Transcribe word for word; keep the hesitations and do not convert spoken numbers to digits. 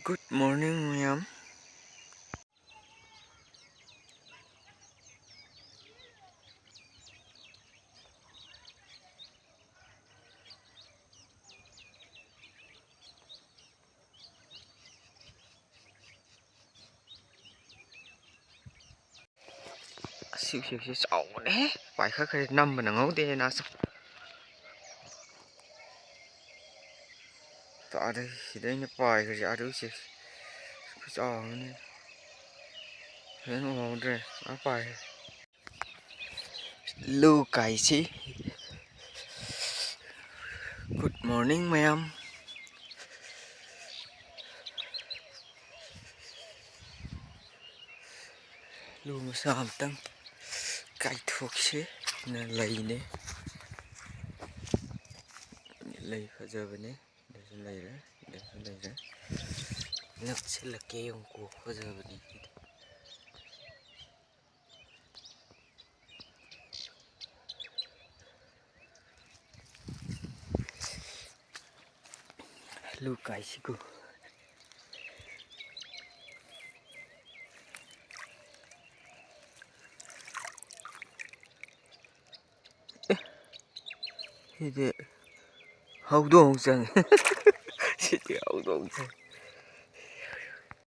Good morning, ꯃꯌꯥꯝ꯫ ꯑꯁꯤ ꯎꯆꯦꯛꯁꯦ ꯆꯥꯎꯕꯅꯦꯍꯦ꯫ ꯄꯥꯏꯈꯠꯈ꯭ꯔꯦ, ꯅꯝꯕ ꯅꯪꯍꯧꯗꯦ ꯅꯥꯁꯨ꯫ ꯑꯥꯗꯩ, ꯁꯤꯗꯩꯅ ꯄꯥꯏꯈ꯭ꯔꯁꯦ, ꯑꯥꯗꯩ ꯎꯆꯦꯛꯁꯦ꯫ ꯈꯨꯆꯥꯎ ꯑꯃꯅꯤ꯫ ꯐꯖꯅ ꯎꯍꯧꯗ꯭ꯔꯦ꯫ ꯑꯥ ꯄꯥꯏꯈ꯭ꯔꯦ꯫ ꯂꯨ ꯀꯥꯏꯁꯤ꯫ Good morning, ꯃꯌꯥꯝ꯫ ꯂꯨ ꯃꯆꯥ ꯑꯝꯇꯪ ꯀꯥꯏꯊꯣꯛꯁꯤ꯫ ꯂꯩꯅꯦ꯫ ꯂꯩ ꯐꯖꯕꯅꯦ꯫ ꯁꯤꯗꯁꯨ ꯂꯩꯔꯦ, ꯁꯤꯗꯁꯨ ꯂꯩꯔꯦ꯫ ꯅꯛꯁꯤꯜꯂꯛꯀꯦ ꯌꯦꯡꯉꯨꯀꯣ, ꯐꯖꯕꯅꯤ ꯁꯤꯗꯤ꯫ ꯂꯨ ꯀꯥꯏꯁꯤꯀꯣ꯫ ꯑꯦ, ꯁꯤꯗꯤ ꯍꯧꯗꯣꯡ ꯆꯪꯉꯦ꯫ ꯁꯤꯗꯤ ꯍꯧꯗꯣꯡ ꯆꯪꯉꯦ꯫